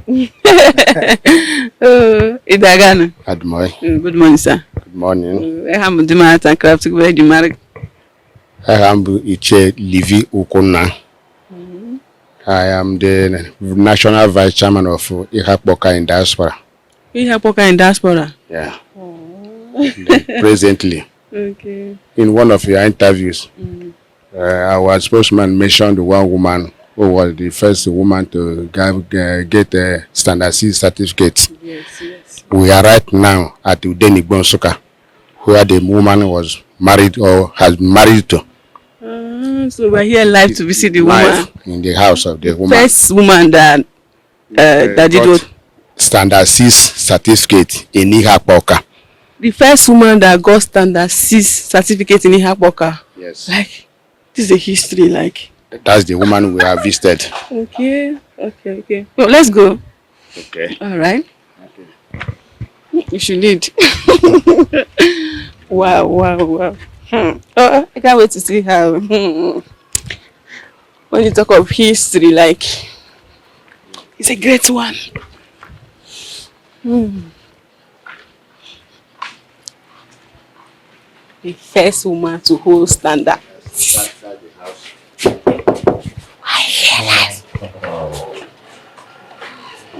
Oh, Idagano. Admoy. Good morning, sir. Good morning. Eha m dị Art and Craft bụ eji mara gị. Aha m bụ Ichie Livi Ukwunna. I am the National Vice Chairman of Ihakpoka in Diaspora. Ihakpoka in Diaspora. Yeah. Presently, in one of your interviews, our spokesman mentioned one woman who was the first woman to get a Standard C certificate. Yes. We are right now at Udenigbo Nsukka, where the woman was married or has been married to. So we're here live to visit the woman. Live in the house of the woman. First woman that did got what? Standard 6 certificate in Ihakpoka. The first woman that got Standard 6 certificate in Ihakpoka. Yes. Like, this is a history, like. That's the woman we have visited. Okay. Well, let's go. Okay. All right. Okay. You should lead. Wow. Oh, I can't wait to see how. When you talk of history, like, it's a great one. The first woman to hold standard.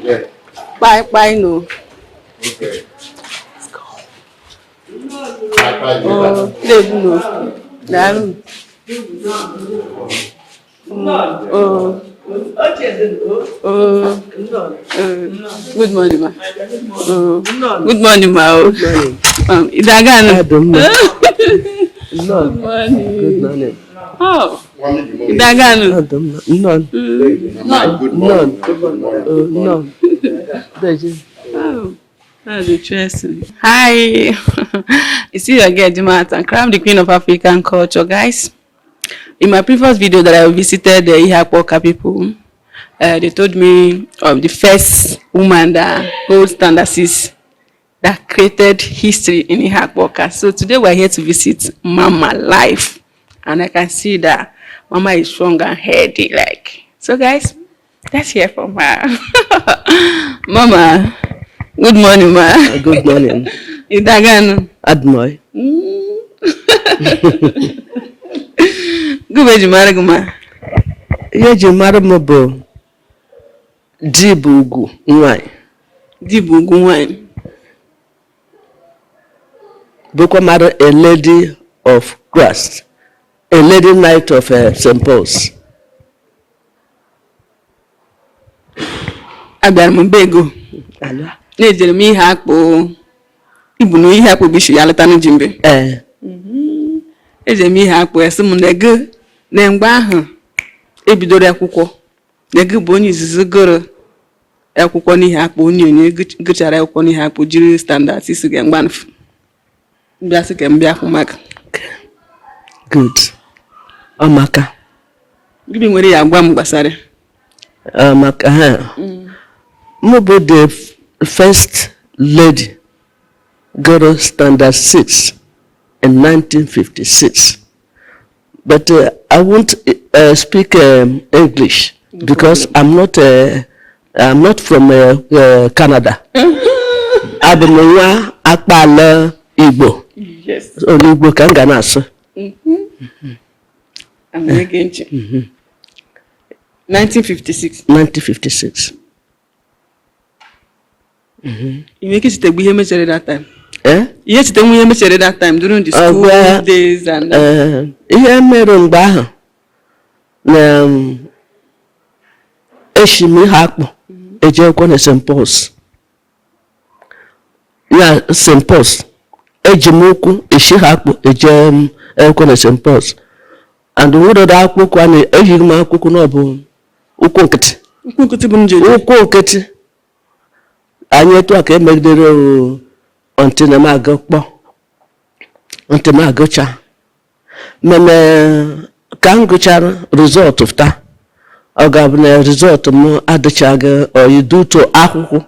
Yeah. Bye, bye, no. Okay. Let's go. Oh, no. Daalụ. Oh. Oh. Good morning, ma. Oh. Good morning, ma. Oh. Idagano. Good morning. Good morning. Good morning. Oh. Idagano. None. Good morning. Good morning. None. Oh, that's interesting. Hi. You see your girl Juma Art and Crown, the queen of African culture, guys. In my previous video that I visited the Ihakpoka people, they told me of the first woman that holds Standard 6 that created history in Ihakpoka. So today we're here to visit Mama Life, and I can see that Mama is strong and healthy. Like, so guys, let's hear from her. Mama, good morning, ma. Good morning. Idagano. Admoy. Good eji mara gị, ma. Ihe eji mara m bụ di bụ ugwu nwanyị. Di bụ ugwu nwanyị. Bụkwa mara a lady of Christ, a lady knight of St. Paul's. Abịara m mbe ego. Na-ejere m ihe akpụ ibu na ihe akpụ bụ isi ya leta n'ji mbe. Ee. Ejere m ihe akpụ esi m na ego na mgbe ahụ ebidoro akwụkwọ na ego bụ onye izizi gụrụ akwụkwọ n'ihe akpụ onye onye gụchara akwụkwọ n'ihe akpụ jiri standard isi ga mgbanfu mbịa sị ka mbịa hụ maka. Good. Ọmaka. Gịnị nwere ya agwa m gbasara? Maka ha. Mụ bụ the first lady gụrụ standard 6 in 1956. But I won't speak English because I'm not from Canada. Abụ m nwa akpala Igbo. Yes. Olu Igbo ka m ga na-asụ. I'm na-ege ntị. 1956. 1956. Ị nwere ike ichetegbu ihe mechere that time? Eh? Ihe chetenwu ihe mechere that time during the school days and Ihe mere mgbe ahụ na eshi m ihe akpụ ejekwa na St. Paul's. Ya St. Paul's eji m ụkwụ eshi ha akpụ eje m ekwe na St. Paul's, and nwere akwụkwọ a na-ejighị m akwụkwọ na ọ bụ ụkwụ nkịtị. Ụkwụ nkịtị bụ njeje. Ụkwụ nkịtị anyị etu a ka emegidere ntị na m aga kpọ ntị m agụcha meme ka m gụchara result fụta ọ ga-abụ na result m adịchaghị oyi duto akwụkwọ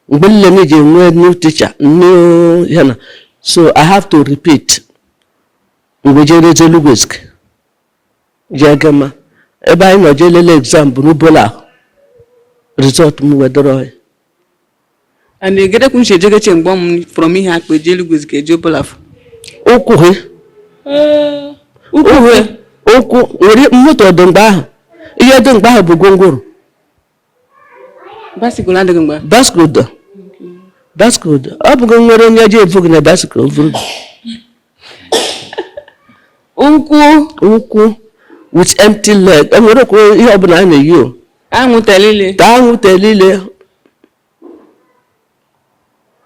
mgbe niile m ji enwe new teacher, new ya na, so I have to repeat. Mgbe jere Zelugwesk jee gama ebe anyị nọ jee lele exam bụ n'Ubola, result m wedoro. And egedekwu nche ejegeche mgbe ọmụ from Ihiakpor eje Enugu Ezike eje Obollo-Afor. Ụkwụ he. Ụkwụ he. Ụkwụ nwere moto dị mgbe ahụ. Ihe dị mgbe ahụ bụ gwongworo. Bicycle adịghị mgbe. Bicycle dị. Bicycle dị. Ọ bụghị nwere onye ji ebu gị na bicycle vuru gị. Ụkwụ. Ụkwụ with empty leg. E nwere okwu ihe ọbụla a na-eyi o. Anwụ telile. Ka anwụ telile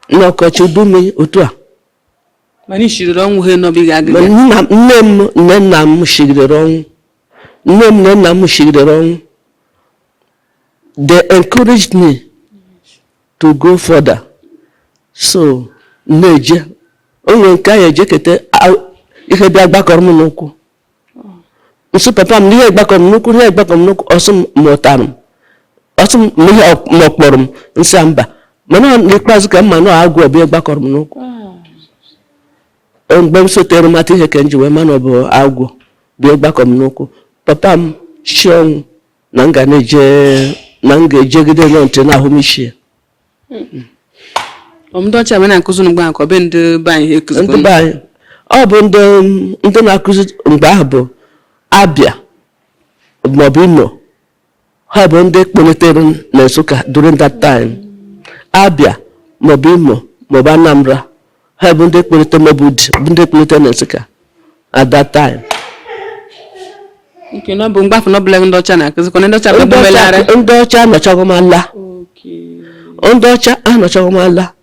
n'ọkọchị, udu mmiri otu a. Mana ishiriri ọnwụ ha nọbighị agịga. Nna nne m nne nna m shigidere ọnwụ. Nne m na nna m shigidere ọnwụ. They encouraged me to go further, so na-eje o nwere nke anyị ejekete ihe bịa gbakọrọ m n'ụkwụ. Nsị papa m na ihe gbakọrọ m n'ụkwụ, ihe gbakọrọ m n'ụkwụ. Ọsị m mụtara m, ọsị m ma ihe ma ọ kpọrọ m nsị mba. Mana n'ikpeazụ ka m ma na agwụ ọbịa gbakọrọ m n'ụkwụ. Mgbe m sotere mata ihe ka m ji wee ma na ọ bụ agwụ bịa gbakọ m n'ụkwụ. Papa m shi ọnwụ na m ga na-eje, na m ga-ejegide nọ ntị na ahụ m isi ya. Ọ ndị ọcha bụ na-akụzi unu mgbe ahụ, ka ọ bụ ndị be anyị ha ekuzikwa? Ndị be anyị. Ọ bụ ndị na-akụzi mgbe ahụ bụ Abịa maọbụ Imo. Ha bụ ndị kpọlitere na Nsụka during that time. Abịa maọbụ Imo maọbụ Anambra, ha bụ ndị kpọlite, maọbụ Udi, bụ ndị kpọlitere na Nsụka at that time. Nke na ọ bụ mgbafu na ọ bụla ndị ọcha na-akụzikwa, ndị ọcha bụ Ndị ọcha. melegharị. Ndị ọcha anọchaghị m ala. Ndị ọcha anọchaghị m ala.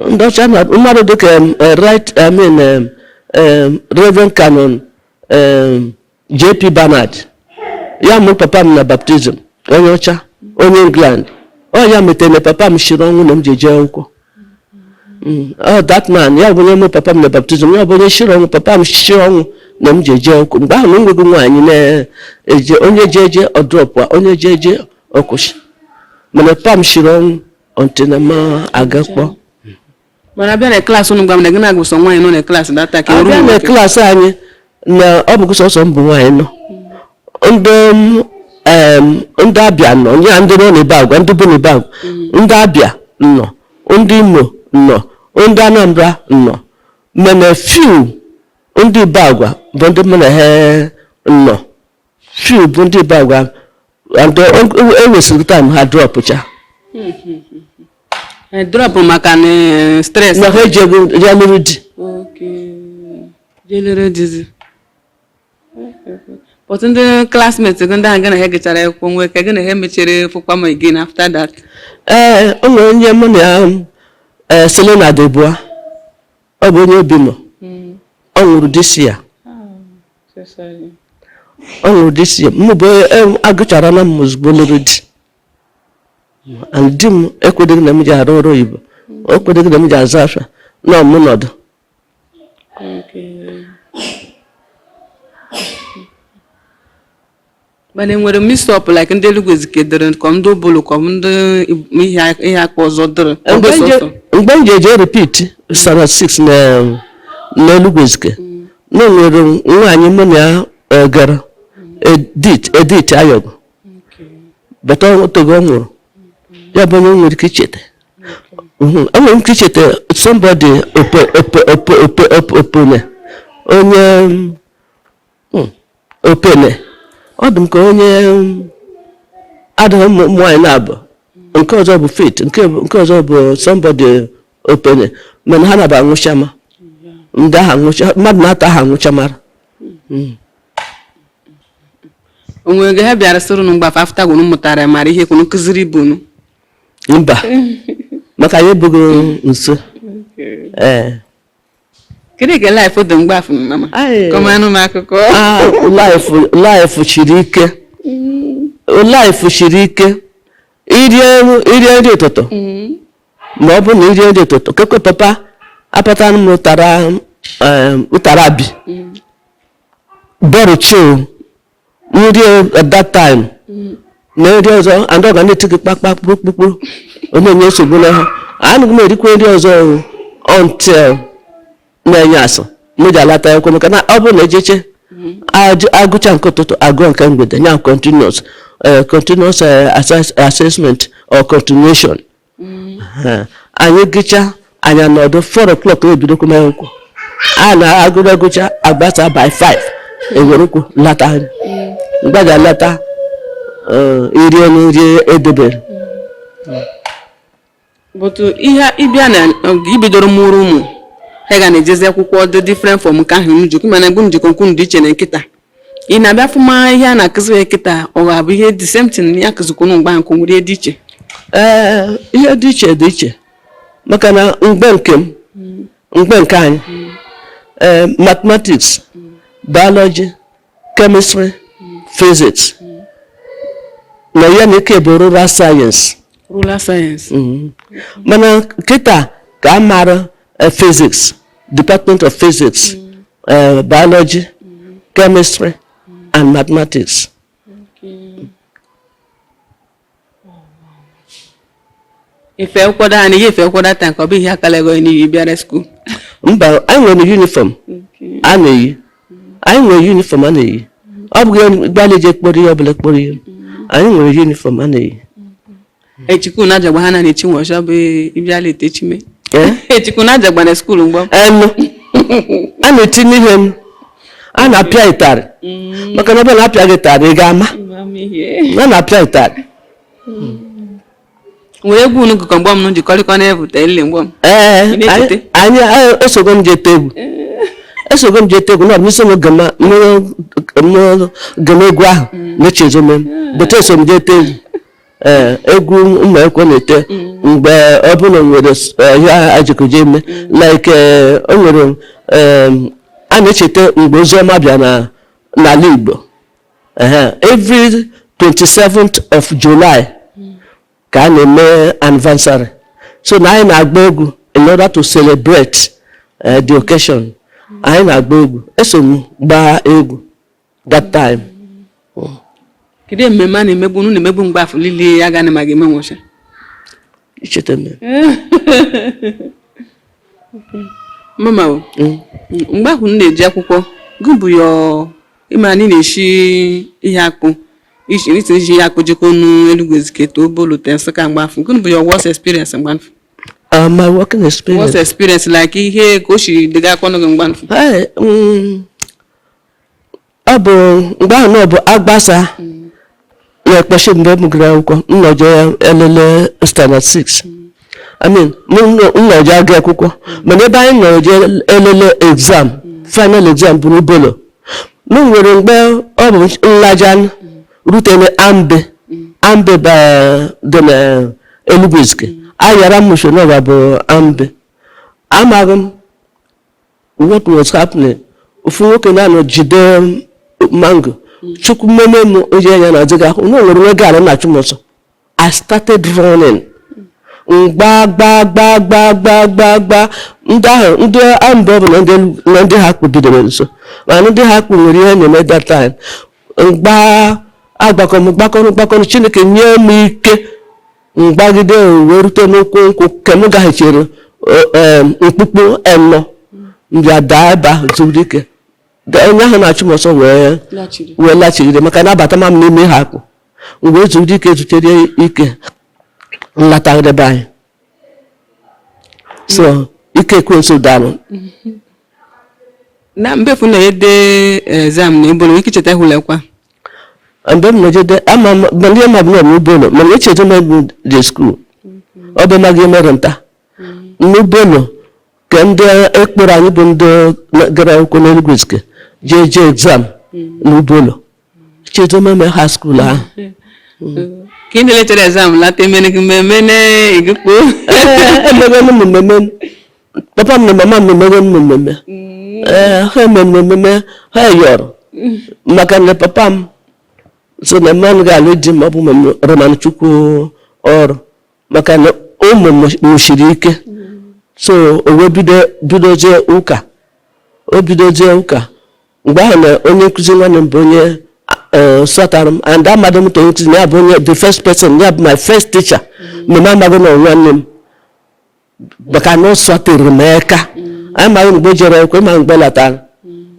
Ndị ọcha na mmadụ dịka right, I mean, Reverend Canon JP Bernard, ya mụrụ papa m na baptism, onye ọcha, onye England. Ọ ya metere na papa m shiri ọnwụ na m ji eje akwụkwọ. Ọ that man, ya bụ onye mụrụ papa m na baptism, ya bụ onye shiri ọnwụ, papa m shiri ọnwụ na m ji eje akwụkwọ. Mgbe ahụ na enweghị nwaanyị na-eje, onye je eje ọ drop, onye je eje ọkwụsị, mana papa m shiri ọnwụ until na ma aga kpọọ. Mana abịa na klaasị unu, gwa m na gị na-agụ sọ nwaanyị nọ na klaasị data ka Abịa na klaasị anyị, na ọ bụ sọsọ m bụ nwaanyị nọ. Ndị ndị Abịa nọ ya, ndị nọ n'ebe agwa, ndị bụ n'ebe agwa, ndị Abịa nọ, ndị Imo nọ, ndị Anambra nọ, mana few ndị Ibe agwa bụ ndị mụ na ha nọ. Few bụ ndị Ibe agwa, and e nwesịrị time ha dropụcha. Drop maka na stress? Na ha ejego ya lụrụ di. Jelere dizi. But ndị classmates gị, ndị ahụ gị na ha gụchara akwụkwọ, nwee ka gị na ha mechere fụkwa m again after that? Ee, o nwere onye mụ na ya, ee, Selena Debua. Ọ bụ onye obi mụ. Ọ nwụrụ this year. Ọ nwụrụ this year. Mụ bụ agụchara na m ozugbo lụrụ di, and di m ekwedoghị na m ji arụ ọrụ oyibo, o kwedoghị na m ji azụ afịa na ọmụ nọdụ. Okay. Mana enwere mix up, like ndị Enugu Ezike dịrị, ka ndị Obolo, ka ndị Ihiakpor ọzọ dịrị, ka ọ bụ Mgbe sọsọ? Mgbe m ji eje repeat standard 6 na Enugu Ezike, na o nwere nwaanyị mụ na ya gara, Edith Ayogo, bata otogo ọ nwụrụ. Ya bụ onye nwere ike icheta. Enwere m ike icheta somebody ope ope ope ope ope opene, onye opene. Ọ dị m ka onye adịghị ụmụ nwaanyị na-abụ, nke ọzọ bụ Faith, nke ọzọ bụ somebody opene, mana ha na-aba anwụchama. Ndị ahụ anwụcha, mmadụ na-ata aha anwụcha mara. O nwere oge ha bịara sịrị unu mgbafe after unu mụtara mara ihe kwunu kụziri ibe unu? Mba, maka anyị ebughị nso, ee. Kedu ka life dị mgbafu, mama? Kọmanụ m akụkọ. Ah, life siri ike, life siri ike. Irie nri ụtụtụ, ma ọ bụ na irie nri ụtụtụ kekwe, papa apatara m ụtara, ụtara abi bọrụchio nri at that time na nri ọzọ, and ọ ga na-eti gị kpakpa kpukpukpu, ọ na-enye nsogbu na ha. Anaghị m erikwa nri ọzọ until na-enye asụ m ji alata ekwe, maka na ọ bụrụ na ejeche agụcha nke ụtụtụ, agụọ nke mgbede, ya continuous assessment or continuation. Ehe. Anyị gụcha, anyị anọdụ 4 o'clock ebidokwa m akwụkwọ. A na-agụrụ agụcha, agbasa by 5, ewere ụkwụ lata. Mgbe ga-alata, irie nri edebere. But ihe ịbịa na ibidoro mụrụ ụmụ, ha ga na-ejezi akwụkwọ dị different from nke ahụ njikọ, mana mgbe njikọ nkwu dị iche na nkịta ị na-abịa fụma ihe a na-akụziri kịta, ọ ga-abụ ihe the same thing ya kụzikwunu mgbe ahụ, ka o nwere ihe dị iche? Ee, ihe dị iche dị iche, maka na mgbe nke m, mgbe nke anyị, ee, mathematics, biology, chemistry, physics na ya na ike bụ rural science. Rural science. Mana kịta ka a mara physics, department of physics, biology, chemistry and mathematics. Ife akwụkwọ da na ihe ife akwụkwọ data ka ọ bụ ihe akala ego n'ihi bịara school? Mba, anyị nwere uniform a na-eyi. Anyị nwere uniform a na-eyi. Ọ bụghị gbalị je kpọrọ ihe ọbụla kpọrọ ihe. Anyị nwere uniform a na-eyi. Echikwu na ajagba ha na na-echi nwe ọcha bụ ịbịa leta echime. Eh? Echikwu na ajagba na school mgbe? Enu a na-etinye ihe m, a na-apịa ịtarị, maka na ọ bụrụ na apịa gị ịtarị, ị ga-ama. A na-apịa ịtarị. Nwere egwu unu gụkọ mgbe m jikọrịkọ na-evute ile mgbe m? Ee. Ị na-echete? Anyị esogo m jete egwu, esogo m jete egwu na ọ bụ gama gama egwu ahụ na-echezo m, but eso m jete egwu. Ee, egwu ụmụ akwụkwọ na-ete mgbe ọ bụla nwere ihe ajikọje eme, like o nwere a na-echeta mgbe oziọma bịa na n'ala Igbo. Ehe, every 27th of July ka a na-eme anniversary, so na anyị na-agba egwu in order to celebrate the occasion. Anyị na-agba egwu, eso m gbaa egwu that time. Kedu mmemme a na-emegbu unu na-emegbu mgbe afọ niile ya ga ma ga-eme nwụcha? Icheta m. Mama o, mgbe ahụ m na-eji akwụkwọ gụ bụ yọ ịma na ị na-eshi ihe akpụ isi isi iji ihe akpụ jikọ onu Enugu Ezike to Obolo te Nsụka mgbe afọ, gịnị bụ your worst experience mgbe afọ? My working experience? Worst experience, like ihe ka o siri dịga akwa n'oge mgbe afọ. Hey, ọ bụ mgbe ahụ na ọ bụ agbasa na-ekpechi mgbe m gụrụ akwụkwọ, m nọje elele standard 6, I mean, m nọje aga akwụkwọ, mana ebe anyị nọje elele exam, final exam, bụ n'Ubolo. M nwere mgbe ọ bụ nlaja rutere Ambe. Ambe dị na Enugu Ezike, ayara m Mushonova bụ Ambe. Amaghị m what was happening. Ofu nwoke na-anọ jide mango chukwu mmemme m onye ya na adịghị ahụ na o nwere nwe gaara na-achụ m ọsọ. I started running, mgba gba gba gba gba gba gba. Ndị ahụ, ndị Ambe ọ bụ na ndị na ndị ha kpụ bidoro nso, mana ndị ha kpụ nwere ihe na-eme that time. Mgba agbakọ m gbakọrọ gbakọrọ, Chineke nye m ike mgbagide wee rute n'ụkwụ nkwụ ke m gaghachiri mkpukpu enọ, mbịa daa ebe ahụ zuru ike. Onye ahụ na-achụ m ọsọ wee wee lachigide, maka na abata m n'ime ha akpụ mgbe zuru ike, zutere ike nlatagidebe anyị. So ike ekwensu dara. Na mbefu na-ede exam na Ebolo, ike cheta hụlekwa? Mgbe m nọjede ama m mgbe ndị ma bụ na n'Ubolo, mana echeta m egwu dị school, ọ bụ maghị mere nta n'Ubolo ka ndị ekpere anyị bụ ndị gara akwụkwọ n'Enugu Ezike jee jee exam n'Ubolo. Cheto meme ha school ahụ. Ka ị na-elechere exam lata, emere gị mmemme na igukpo? Ee, emeghe m mmemme. Papa m na mama m emeghe m mmemme. Ee, ha eme mmemme, ha yọrọ maka na papa m so na mmanụ ga-alụ di ma ọ bụ ma m rụmanụ Chukwu ọrụ, maka na ụmụ m mụsiri ike. So o wee bido bidozie ụka, o bidozie ụka. Mgbe ahụ na onye nkụzi nwanne m bụ onye sọtara m, and amadị m ka onye nkụzi ya bụ onye the first person ya bụ my first teacher. Mgbe m amaghị na nwanne m, maka na ọ sọtere m aka, amaghị mgbe o jere ekwe ma mgbe latara,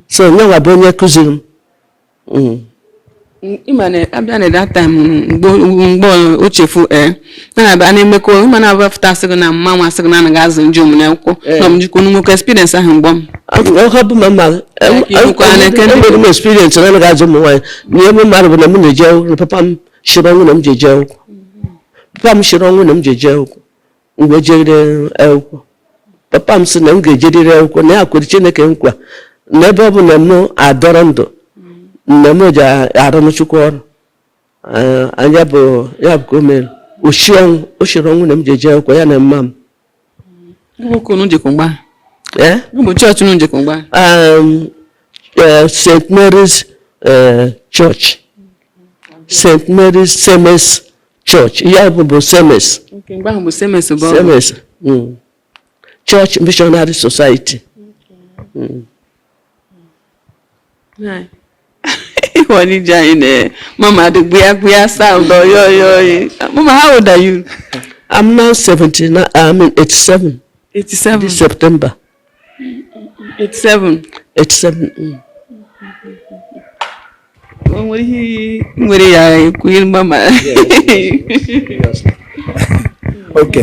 so nyenwa bụ onye kụziri m. Ịma na abịa na that time, mgbe o chefu na na-abịa na-emekọ, ịma na abịa asị gị na mma nwa asị gị na anaghị azụ ndị omume akwụkwọ na ọmjikwa unu nwekọ experience ahụ mgbe m. Ọ bụ ma mma. Like ịhụkwa na eke ndị- Enwere m experience na anaghị azụ ụmụ nwaanyị na ihe mmadụ bụ na m na-eje akwụkwọ. Papa m shiri ọnwụ na m ji eje akwụkwọ. Papa m shiri ọnwụ na m ji eje akwụkwọ. Mgbe jere akwụkwọ, papa m sị na m ga-ejeriri akwụkwọ, na ya kwere Chineke nkwa na ebe ọ bụ na m adọrọ ndụ na m ji arụ Chukwu ọrụ. Anya bụ ya bụ ka o mere oshi ọnwụ, o shiri ọnwụ na m ji eje akwụkwọ, ya na mma m. Nwoke unu jekwa mgba? Eh? Bụ chọọchị unu jekwa mgba? St. Mary's Church, St. Mary's Semes Church, ya bụ Semes. Nke mgbe ahụ bụ Semes bụ ọrụ. Semes, Church Missionary Society. Hai. Ịhụ ije anyị na mama dị gbuya gbuya sound oyo oyo. Mama, how old are you? I'm now 79, I mean 87. 87. This September. 87. 87. O nwere ihe nwere ya ekwu, mama? Ok,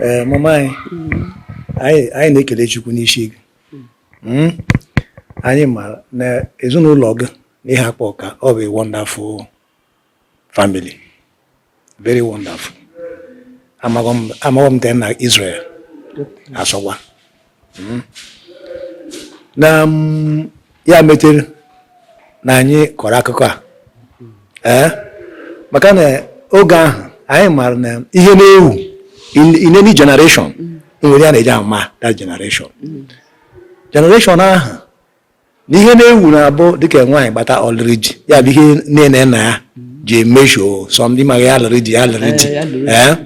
ee, mama anyị, anyị na-ekele Chukwu n'isi gị. Anyị mara na ezinụlọ gị na ihe akpa ọka, ọ bụ a wonderful family, very wonderful. Amaghọ m te na Israel asọgwa. Na ya metere na anyị kọrọ akụkọ a, ee, maka na oge ahụ anyị maara na ihe na-ewu in any generation nwere ya na-eji ama that generation ahụ, na ihe na-ewu na-abụ dịka nwaanyị gbata ọlụrụ di, ya bụ ihe nne na nna ya ji emesho some ịmaghị ya lụrụ di, ya lụrụ di. Eh, ya lụrụ di. Eh?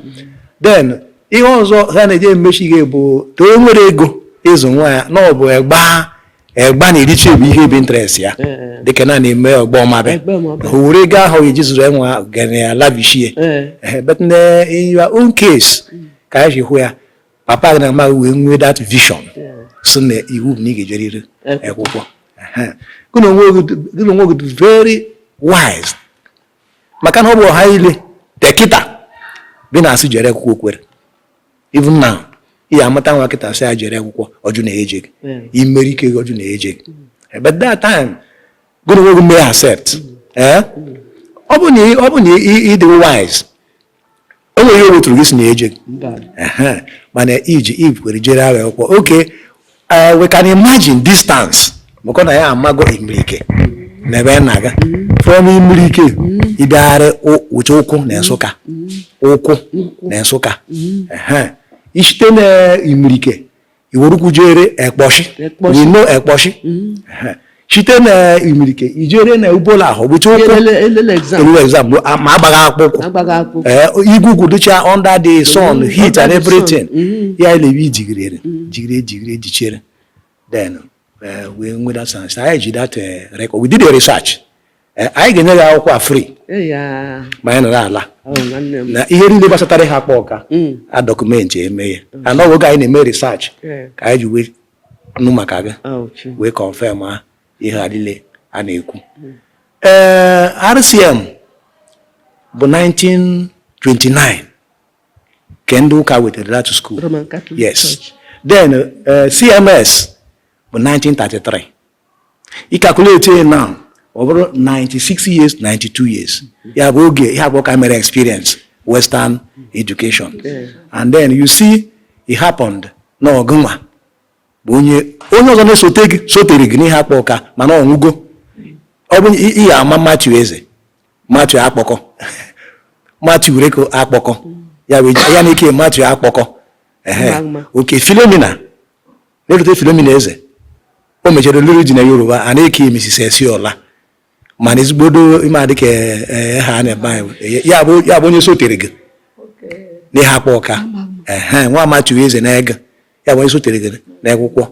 Then ihe ọzọ ha na-eji emechi ihe bụ ka o nwere ego ịzụ nwa ya, na ọ bụ egba egba na erichi bụ ihe bụ interest ya. Eh. Dịka na na-eme ọgbọ ọmabe. Egbe ọmabe. O were ego ahụ eji zụrụ nwa gana ya lavishie. Eh. But in your own case, ka anyị si hụ ya, papa gị na mama gị wee nwee that vision si na iwu bụ na ị ga-ejeriri akwụkwọ. Ehe. Gị na onwe gị dị very wise, maka na ọ bụ ọha ile tekịta bi na-asị jere akwụkwọ okwere. Even now, ị ya amata nwa kịta sị ya jere akwụkwọ, ọjụ na-eje gị. Imeri ike gị, ọjụ na-eje gị. But that time, gị na onwe gị may accept. Eh? Ọ bụ na ị dị wise, o nwere ihe o weturu gị si na eje gị. Mba. Ehe. Mana iji ikwere jere ahụ akwụkwọ, okay, we can imagine distance, maka na ya amago Imirike na ebe na-aga from Imirike ịbịagharị ụcha ụkwụ na Nsụka, ụkwụ na Nsụka. Ehe. Isite na Imirike iwerukwu jere Ekpọshi. Ekpọshi. We know Ekpọshi. Ehe. Site na Imirike ijere na Ubola ahụ bụcha ụkwụ. Elele exam. Elele exam bụ ma agbaghị akpụkwụ. Agbaghị akwụkwọ. Ee, igwugwu dịcha under the sun, heat and under the sun. everything. Ya elebi jigirere jigire jigire jichere, then we nwee that sense. Anyị ji that record, we did a research. Anyị ga-enye gị akwụkwọ a free Eya. ma anyị nọrọ ala. Oh, nwanne m. Na ihe niile gbasatara ihe akpa ọka a document eme ya, and ọ bụ oge anyị na-eme research ka anyị ji wee nụ maka gị, Oh, chi. wee confirm ha ihe a niile a na-ekwu. Ee, RCM bụ 1929 ke ndị ụka wetara that school. Roman Catholic Yes. Church. Then CMS bụ 1933. I calculate it now, ọ bụrụ 96 years, 92 years. Ya bụ oge ya bụ ka mere experience Western education. And then you see it happened na ọgụnwa bụ onye ọzọ na-esote gị, sotere gị n'ihe akpọ ụka, mana ọ nwụgo. Ọ bụ ị ya ama Matthew Eze, Matthew Akpọkọ, Matthew Reko Akpọkọ, ya bụ ya na ike Matthew Akpọkọ. Ehe. Mma. Oke Philomena na-erute Philomena Eze, o mechara lụrụ di na Yoruba, a na-eke Mrs. Esiola, mana ezigbodo ime dịka ha na-ebe anyị, ya bụ onye sotere gị n'ihe akpọ ụka. Ehe, nwa Matthew Eze na-ege, ya bụ onye sotere gị n'akwụkwọ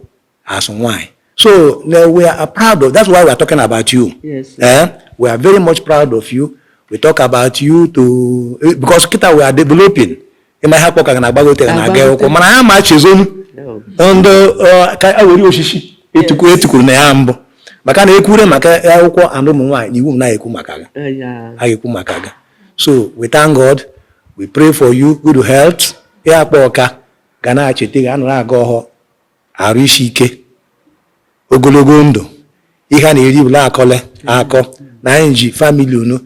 asụ nwaanyị. So now we are proud of, that's why we are talking about you. Eh? We are very much proud of you. We talk about you to because kita we are developing ịma ihe akpọ ka na-agbagote na-aga Agbagote. akwụkwọ, mana ha ma chezonu No. ndị ka e were osisi etukwuru na ya mbụ. Maka na ekwure maka akwụkwọ and ụmụ nwaanyị na iwu m na-ekwu maka gị. A ga-ekwu maka gị. So we thank God, we pray for you good health. Ya akpọ ọka ga na-acheta gị, anụrụ aga ọhọ arụ isi ike, ogologo ndụ, ihe a na-eri bụla akọle akọ na anyị ji family unu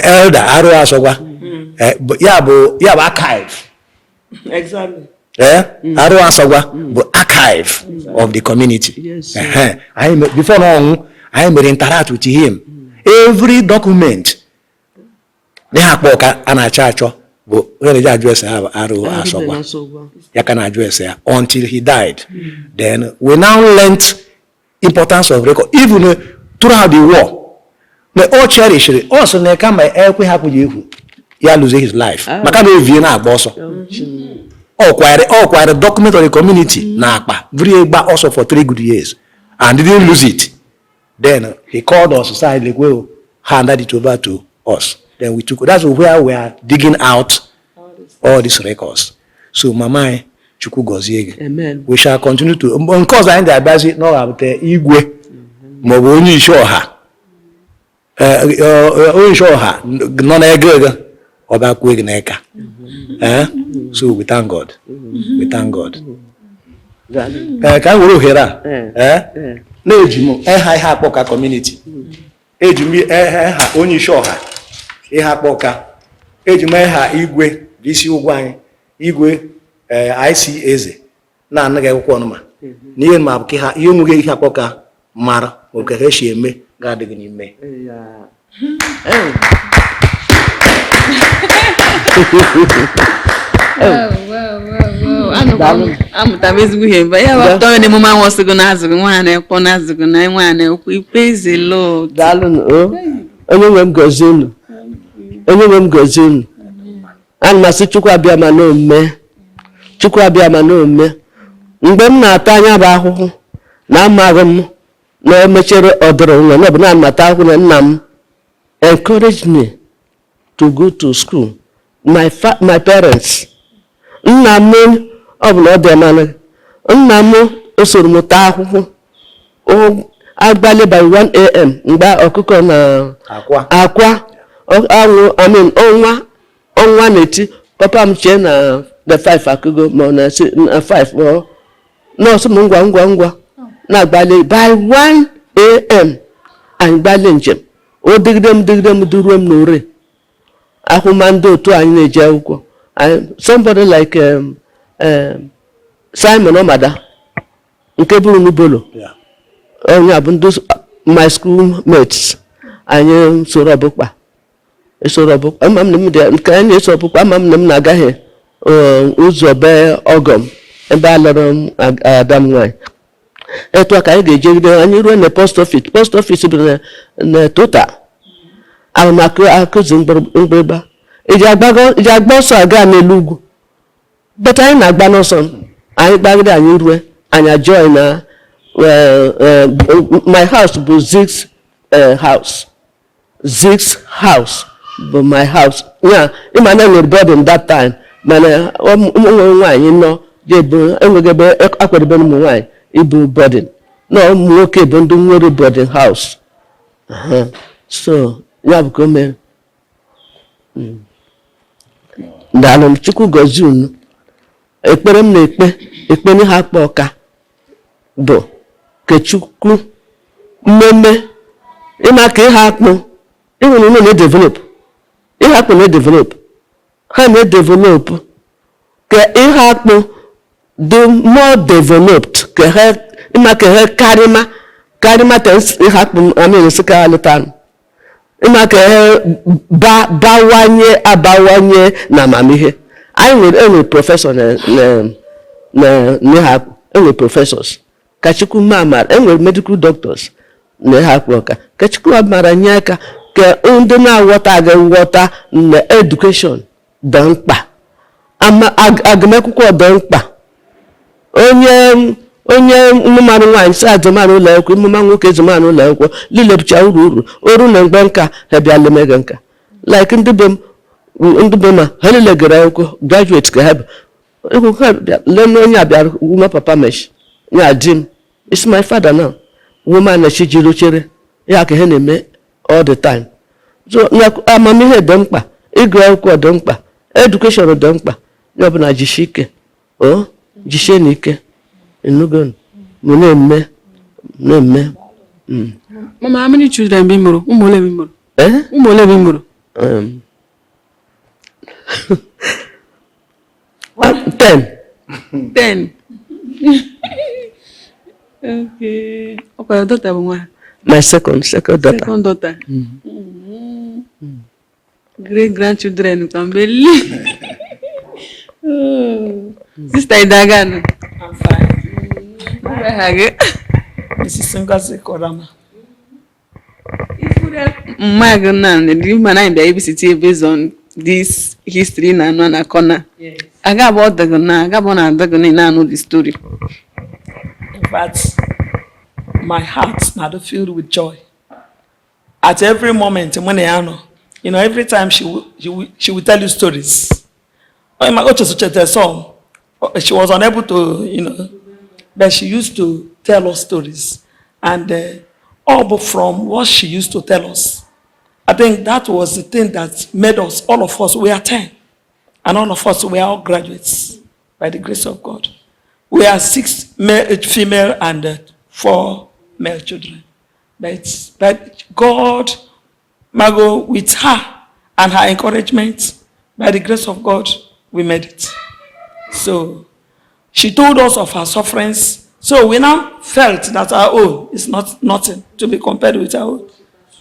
elder arụ asọgwa. Ya bụ archive. Exactly. Arụ asọgwa bụ archive of the community. Ehe. Anyị before na ọnwụ, anyị mere interact with him. Every document n'ihe akpọ ọka a na-achọ achọ bụ onye na-eji ajụ ese ha bụ arụ asọgwa. Ya ka na-ajụ ese ya until he died. Then we now learnt importance of record even throughout the war, na o cherishiri ọ sị na kama ekwe hapụ ya ekwu ya lose his life maka na ovie na-agba ọsọ, ọ kwanyere document of the community na akpa buru gba ọsọ for 3 good years and didn't lose it. Then he called us, say lekwe o, handed it over to us. Then we took, that's where we are digging out all these records. So mama anyị, Chukwu gọzie gị. Amen. We shall continue to nke ọzọ anyị ga-abịazi na ọ ga-abụta igwe maọbụ onye isi ọha, onye isi ọha nọ n'ego ego ọ bịa kwuo gị n'eka. So we thank God, we thank God. Ka anyị were ohere a na-eji m eha ihe akpọ ka community, eji m eha onye isi ọha ihe akpọ ka, eji m eha igwe bụ isi ụgwọ anyị, igwe IC Eze na-anaghị akwụkwọ ọnụma na ihe ma bụ ka ha ihe nweghị ihe akpọ ka mara ma ka ha esi eme ga-adịghị n'ime. Wow. Amụta m ezigbo ihe mgbe ya wapụta onye na-emume anwụ ọsịgo na azụgụ nwa na-ekwo na azụgụ na nwa na-ekwu. Praise the Lord. Daalụ o, onye nwe m gọzie unu, onye nwe m gọzie unu. Ana m asị Chukwu abịa ma na ome, Chukwu abịa ma na ome. Mgbe m na-ata anya bụ ahụhụ na amaghị m na o mechere ọdụrụ nwa na ọ bụ na amata ahụhụ na nna m encourage me to go to school. My parents, nna m, ọ bụ na ọ dị mmanụ nna m, o soro m taa ahụhụ. Agbalị by 1 a.m. mgbe ọkụkọ na akwa akwa, anwụ, I mean, ọnwa ọnwa na-eti, papa m chee na the 5 akụgo ma ọ na na 5 ọ nọọsụ m ngwa ngwa ngwa na-agbalị by 1 a.m. anyị gbalị njem. O dịgide m, dịgide m, duruo m n'ore ahụma ndị otu anyị na-eji akwụkwọ. Somebody like Simon Omada nke bụrụ n'Ubolo. Onye a bụ ndị my school mates. Anyị soro ọbụkpa, esoro ọbụkpa. Ama m na m dị nke anyị na-eso ọbụkpa. Ama m na m na-agaghị ụzọ be ọgọ m ebe a lụrụ m ada m nwaanyị. Etu a ka anyị ga-ejegide anyị ruo na post office. Post office bụ na Total ahụmakụ akụzi mgbịrịgba eji agba ọsọ aga n'elu ugwu, but anyị na-agba n'ọsọ. Anyị gbagide, anyị rue, anyị join na my house bụ Zig's house. Zig's house bụ my house ya. Ịma na enwere boarding that time, mana ụmụ nwere nwaanyị nọ jebu enweghị ebe akwadebe ụmụ nwaanyị ibu boarding, na ụmụ nwoke bụ ndị nwere boarding house. Aha. So ya bụ ka o mere. Daalụ m, Chukwu gọzie unu. Ekpere m na-ekpe ekpe n'ihe akpa ọka bụ ka Chukwu mmemme ịma ka ihe akpụ ịhụrụ unu na-edevelop, ihe akpụ na-edevelop, ha na-edevelop, ka ihe akpụ dị more developed, ka ha ịma ka ha karịma karịma ka ihe akpụ amị Nsụka alụtanụ, ịma ka ha bawanye abawanye na amamihe. Anyị nwere, enwere professor na na ha, enwere professors, ka Chukwu maa amara. Enwere medical doctors na ha akpụ ọka. Ka Chukwu amara nye aka ka ndị na-aghọta nghọta na education dị mkpa, agụmakwụkwọ dị mkpa. Onye mmadụ nwaanyị si azụmanụ ụlọ akwụkwọ, ịmụma nwoke zụmanụ ụlọ akwụkwọ lilepụcha uru uru oru na mgbe nka ha bịa lemege nka like ndị be m, ndị be ma ha niile gara akwụkwọ, graduate ka ha bụ. Ịhụ ha bịa lee onye a bịara nwa papa mesh ya di m is my father now. Woman chijiri chere ya ka ihe na-eme all the time. So amamihe dị mkpa, ịgụ akwụkwọ dị mkpa, education dị mkpa. Ya ọbụla jisie ike, o jisie n'ike enugo m na-eme na-eme. Mama, how many children bi mụrụ? Ụmụ ole bi mụrụ? Eh? Ụmụ ole bi mụrụ? 10. 10. Okay. Ọkwa your daughter bụ nwa? My second daughter. Second daughter. Great grandchildren Kambeli. Oh. Sister Idagano. I'm fine. Where are you? Mrs. Ngozi Korama. Mma gị na the woman anyị bịara ibisiti based on this history na anụ na kọna. Aga abụ ọ dịgị na aga abụ na adịgị na ị na-anụ the story. In fact, my heart now filled with joy. At every moment, when I know, every time she will tell you stories. Oh, my God, some. She was unable to, but she used to tell us stories, and all but from what she used to tell us. I think that was the thing that made us, all of us, we are 10, and all of us, we are all graduates by the grace of God. We are six male, female and four male children. But God, Margot, with her and her encouragement, by the grace of God, we made it. So she told us of her sufferings. So we now felt that our own is not nothing to be compared with our own.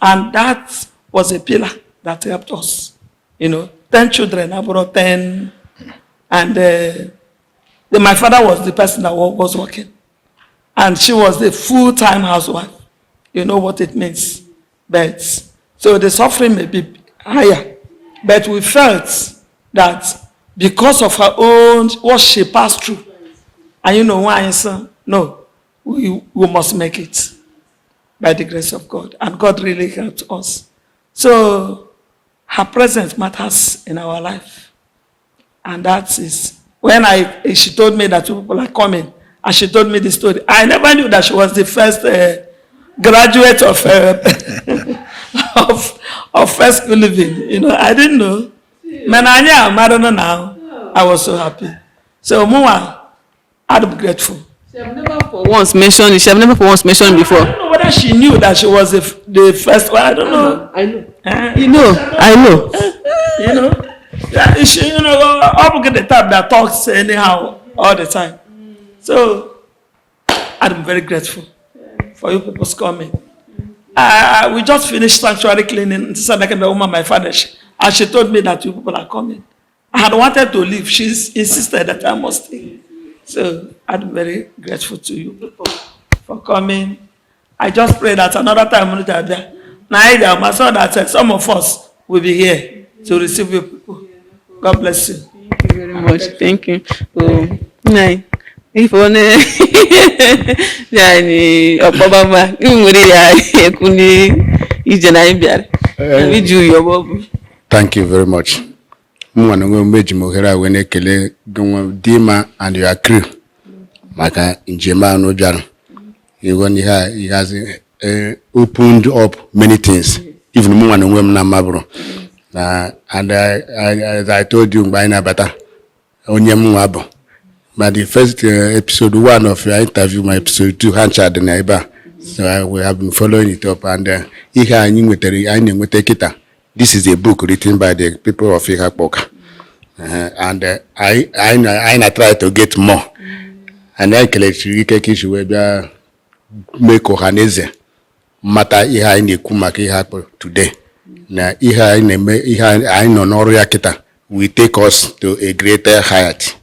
And that was a pillar that helped us. 10 children, I brought 10. And my father was the person that was working. And she was the full-time housewife. You know what it means. But so the suffering may be higher. But we felt that because of her own, what she passed through, and you know why I said, no, we must make it by the grace of God. And God really helped us. So her presence matters in our life. And that is when I she told me that two people are coming, and she told me the story. I never knew that she was the first graduate of first school leaving. I didn't know. Man, I don't know now. I was so happy. So mụnwa, I'm grateful. She have never for once mentioned it. She have never for once mentioned it I before. don't know whether she knew that she was the first one. I don't know. I know. Eh? You know. I know. Yeah, she, I'm the type that talks anyhow all the time. So I'm very grateful for you people's coming. We just finished sanctuary cleaning. The woman, my father, and she told me that you people are coming. I had wanted to leave. She insisted that I must stay. So I'm very grateful to you people for coming. I just pray that another time, now I saw that some of us will be here to receive you people. God bless you. Thank you very much. Thank you. Oh, nai. Ife onye yani ọkpọbaba ị nwere ya ekwu n'ije na anyị bịara. Iji uyo bụ. Thank you very much. Mụ na onwe m eji m ohere a wee na-ekele gị nwa Dima and your crew maka njem a unu bịara. Ịghọ na ihe a it has opened up many things. Even mụ nwa na onwe m na mabụrụ. Na and as I told you mgbe anyị na-abata onye m nwa bụ. Ma the first episode one of your interview, my episode two, ha ncha dị na ebe a. So we have been following it up and ihe anyị nwetara anyị na-enweta kịta. This is a book written by the people of Ihakpoka. And I na try to get more. And anyị kelechiri ike ka isi wee bịa mee ka ọha na eze mata ihe anyị na-ekwu maka ihe akpọ today. Na ihe anyị na-eme ihe anyị nọ n'ọrụ ya kịta will take us to a greater height.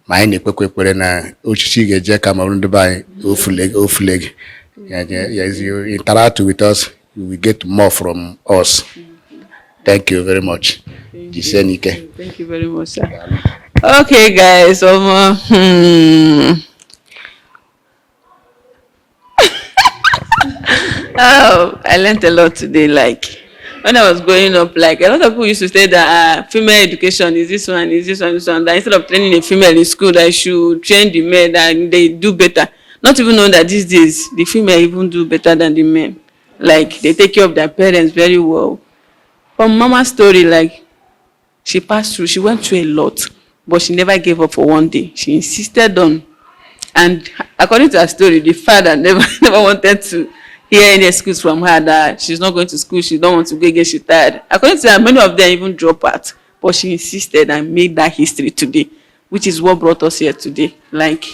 Ma anyị na-ekpekwa ekpere na ochichi ga-eje ka ma bụrụ ndị be anyị ofule ofule gị. As you interact with us, you will get more from us. Thank you very much. Jisie n'ike. Thank you very much, sir. Okay, guys. Oh, I learned a lot today. Like when I was growing up, like a lot of people used to say that female education is this one, is this one, this one. That instead of training a female in school, that I should train the male, that they do better. Not even knowing that these days the female even do better than the men. Like, they take care of their parents very well. From Mama's story, like, she passed through, she went through a lot, but she never gave up for one day. She insisted on, and according to her story, the father never never wanted to hear any excuse from her that she's not going to school, she don't want to go again, she's tired. According to her, many of them even drop out, but she insisted and made that history today, which is what brought us here today. Like,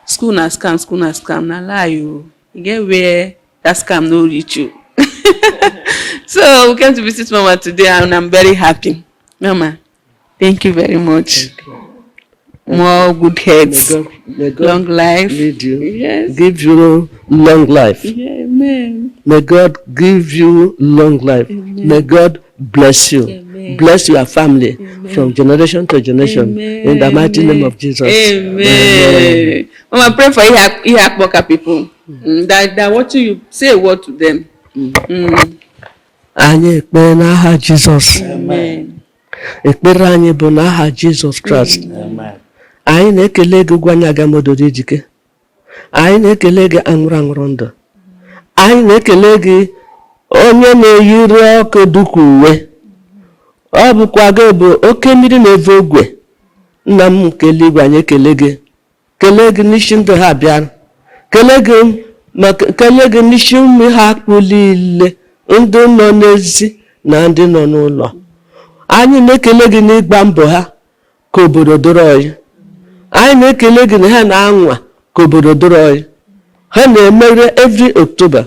school na scam, school na scam, na lie o. E get where that scam no reach you. So we came to visit Mama today and I'm very happy. Mama, thank you very much. More good heads. May God Long life. Lead you. Yes. Give you long life. Yeah, amen. May God give you long life. May God bless you. Amen. Bless your family from generation to generation. In the mighty name of Jesus. Amen. Mama, pray for Ihakpoka people that are watching you. Say a word to them. Anyị ekpere n'aha Jizọs. Amen. Ekpere anyị bụ n'aha Jizọs Kraịst. Amen. Anyị na-ekele gị, gwa anyị agamododo ijike. Anyị na-ekele gị, anwụrụ anwụrụ ndụ. Anyị na-ekele gị, onye na-eyiri ọkụ dịka uwe. Ọ bụkwa gị bụ oke mmiri na-efe ogwe. Nna m nke eluigwe, anyị ekele gị. Kelee gị n'isi ndụ ha bịara. Kelee gị maka, kelee gị n'isi ụmụ ha akpụ niile, ndị nọ n'ezi na ndị nọ n'ụlọ. Anyị na-ekele gị n'ịgba mbọ ha ka obodo dịrị ọyị. Anyị na-ekele gị na ha na-anwa ka obodo dịrị ọyị. Ha na-emere every October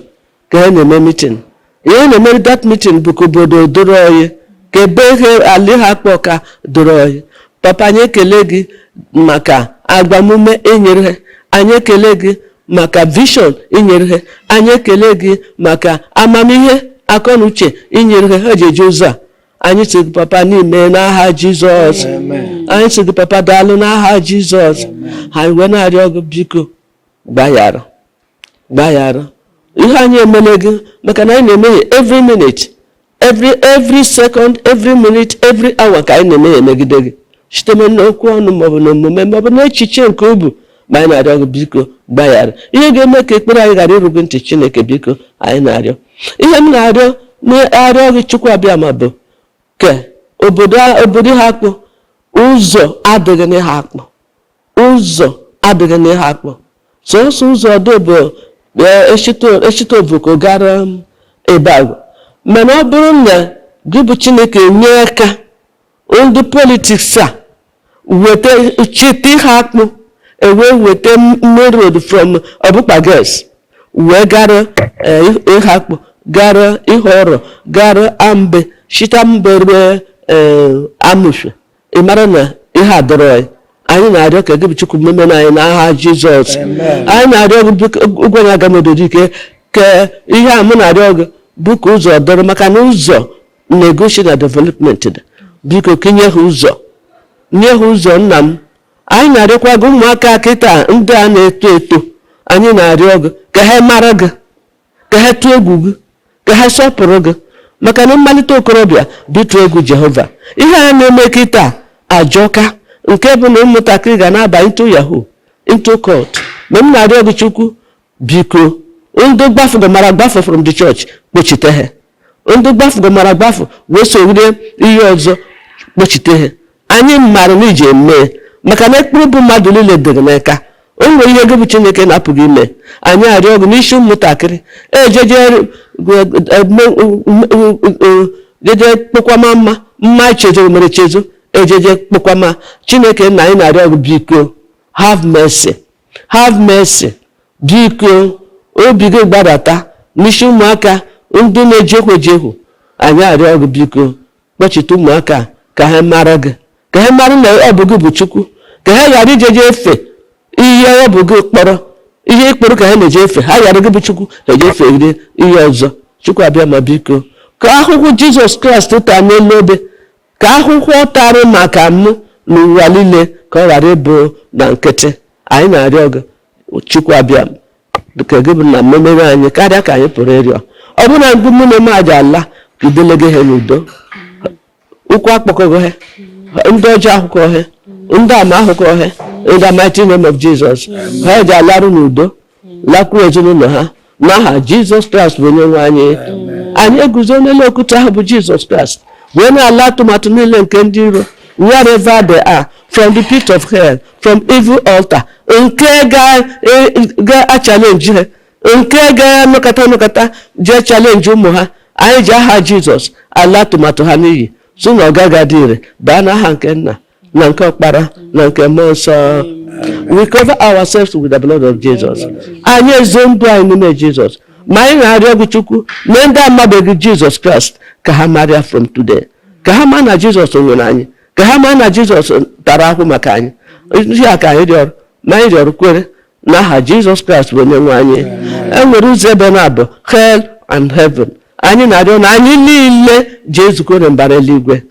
ka ha na-eme meeting. Ihe na-emere that meeting bụ ka obodo dịrị ọyị, ka ebe ha ala ha akpọ ka dịrị ọyị. Papa, anyị ekele gị maka agbamume enyere ha. Anyị ekele gị maka vision inyere ha. Anyị ekele gị maka amamihe, akọ na uche inyere ha, ha ji eje ụzọ a. Anyị sị gị, Papa, n'ime n'aha Jizọs. Anyị sị gị, Papa, daalụ n'aha Jizọs. Anyị wee na-arịọ gị, biko gbaghara, gbaghara ihe anyị emele gị, maka na anyị na-emehie every minute, every second, every minute, every hour ka anyị na-emehie megide gị, site n'okwu ọnụ maọbụ n'omume maọbụ n'echiche nke obu. Ma anyị na-arịọ gị, biko gbaghara ihe ga-eme ka ekpere anyị ghara iru gị ntị. Chineke, biko, anyị na-arịọ, ihe m na-arịọ na-arịọ gị, Chukwu abịa ma bụ ka obodo ha akpụ ụzọ adịghị n'ihe akpụ, ụzọ adịghị n'ihe akpụ. Sọsọ ụzọ ọdụ bụ echite ovuko gara ebe agwa. Mana ọ bụrụ na gị bụ Chineke nye aka, ndị politics a weta chite ihe akpụ, ewee weta main road from Ọbụkpa Girls wee gara ihe akpụ, gara ihe ọrụ, gara ambe, shita mbe ruo Amushi, ị mara na ihe adọrọ anyị. Anyị na-arịọ ka gị bụ Chukwu mmemme anyị n'aha Jizọs. Anyị na-arịọ gị, biko, ụgwọ ya agamododo ike ka ihe a mụ na-arịọ gị bụ ka ụzọ dọrọ, maka na ụzọ na-egosi na development dị. Biko, kinye ha ụzọ, nye ha ụzọ, nna m. Anyị na-arịọkwa gị, ụmụaka kịta ndị a na-eto eto, anyị na-arịọ gị ka ha mara gị, ka ha tụọ egwu gị, ka ha sọpụrụ gị, maka na mmalite okorobịa bụ ịtụ egwu Jehova. Ihe a na-eme kịta ajọka, nke bụ na ụmụntakịrị ga na-aba into yahoo, into cult. Ma m na-arịọ gị, Chukwu, biko, ndị gbafugo mara gbafu from the church, kpochite ha. Ndị gbafugo mara gbafu wee sogide ihe ọzọ, kpochite ha. Anyị mara na iji eme, maka na ekpere bụ mmadụ niile dịrị n'aka. O nwere ihe gị bụ Chineke na-apụghị ime. Anyị arịọ gị n'isi ụmụntakịrị ejeje jeje kpọkwama mma mma, chezo mere chezo ejeje kpọkwama. Chineke nna, anyị na-arịọ gị, biko, have mercy, have mercy. Biko, obi gị gbadata n'isi ụmụaka ndị na-ejekwu ejekwu. Anyị arịọ gị, biko, kpọchite ụmụaka ka ha mara gị, ka ha mara na ọ bụ gị bụ Chukwu, ka ha ghara ijeje efe ihe ọ bụ gị kpọrọ, ihe ịkpọrọ ka ha na-eje efe. Ha ghara gị bụ Chukwu, ha eje efe ihe ọzọ. Chukwu abịa ma, biko, ka ahụhụ Jizọs Kraịst taa n'elu obe, ka ahụhụ ọ tara maka mụ n'ụwa niile, ka ọ ghara ịbụ na nkịtị. Anyị na-arịọ gị, Chukwu abịa, ka gị bụ na mmemere anyị karịa ka anyị pụrụ ịrịọ. Ọ bụrụ na mgbe mụ na eme aja ala, ka idelege ha n'udo. Ụkwụ akpọkọghị ha, ndị ọjọọ ahụkọ ha, ndị ama ahụkọ ha. In the mighty name of Jesus, ha ji alarụ n'udo. Lakwuru ezinụlọ ha n'aha Jizọs Kraịst bụ onye nwe anyị. Anyị eguzo n'elu okwute ahụ bụ Jizọs Kraịst wee na-ala atụmatụ niile nke ndị iro, wherever they are, from the pit of hell, from evil altar, nke ga-achallenge ha, nke ga-emekọta emekọta jee challenge ụmụ ha. Anyị ji aha Jizọs ala atụmatụ ha n'iyi, so na ọ gaghị adị ire. Baa n'aha nke Nna na nke Ọkpara na nke Mmụọ Nsọ. We cover ourselves with the blood of Jesus. Anyị ezo ndụ anyị n'ime Jizọs. Ma anyị na-arịọ gị, Chukwu, mee ndị amabeghị Jizọs Kraịst ka ha mara from today, ka ha maa na Jizọs nwere anyị, ka ha maa na Jizọs tara ahụ maka anyị. Ihe a ka anyị rịọrọ, ma anyị rịọrọ kwere n'aha Jizọs Kraịst bụ onye nwe anyị. E nwere ụzọ ebe na-abụ, hell and heaven. Anyị na-arịọ na anyị niile ji ezukọ na mbara eluigwe.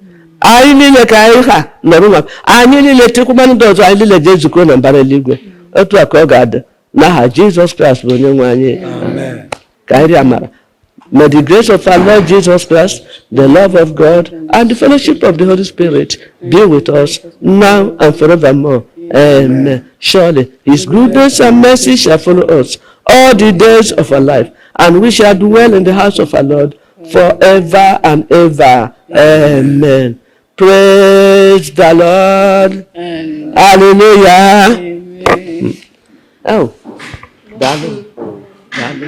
Anyị niile ka anyị ha nọrọ na anyị niile tekwumanụ ndị ọzọ, anyị niile ji ezukọ na mbara eluigwe. Otu a ka ọ ga-adị n'aha Jizọs Kraịst bụ onye nwe anyị. Ka anyị rịọ amara. May the grace of our Lord Jesus Christ, the love of God, and the fellowship of the Holy Spirit be with us now and forevermore. Amen. Surely His goodness and mercy shall follow us all the days of our life, and we shall dwell in the house of our Lord forever and ever. Amen. Praise the Lord. And Hallelujah. Amen. Oh, daalụ, daalụ,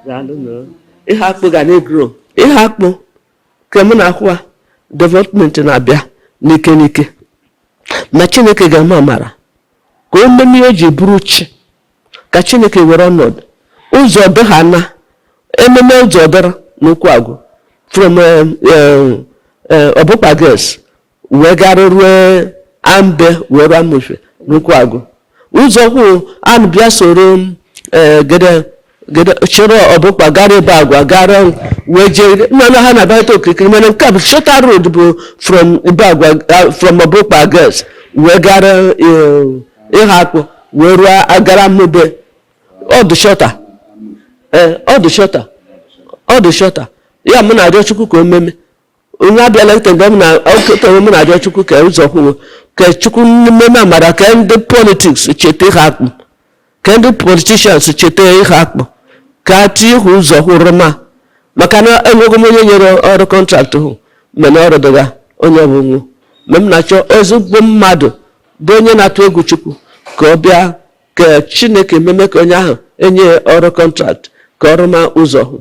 daalụ nụ. Ihe akpụ ga na-egrow. Ihe akpụ ka mụ na-akwụ a, development na-abịa n'ike n'ike, ma Chineke ga-eme amara ka o meme ihe o ji bụrụ chi, ka Chineke were ọnọdụ ụzọ dị ha na ememe ụzọ dọrọ n'okwu agwụ from Ọbụkpa Girls wee gara rue Ambe, wee ruo Amufe n'okwu agwụ. Ụzọ kwụ anụ bịa soro gede gede chịrị Ọbụkpa gara ebe agwa gara wee jee nna na ha na-abịata okirikiri, mana nke a bụ shorter road, bụ from ebe agwa, from Ọbụkpa Girls wee gara ihe akpụ wee ruo agara Mmebe. Ọ dị shorter. Ee, ọ dị shorter, ọ dị shorter. Ya mụ na-arịọ Chukwu ka o meme. Onye abịala ntị mgbe m na okete m na-arịọ Chukwu ka ụzọ kwuo, ka Chukwu mmeme amara, ka ndị politics cheta ihe akpụ, ka ndị politicians cheta ihe akpụ, ka a tinye ha ụzọ hụrụ ma maka na enweghị m onye nyere ọrụ contract hụ mana ọrụ dịga onye bụ nwu. Ma m na-achọ ezigbo mmadụ bụ onye na-atụ egwu Chukwu ka ọ bịa, ka Chineke meme ka onye ahụ enye ọrụ contract ka ọrụ ma ụzọ hụ.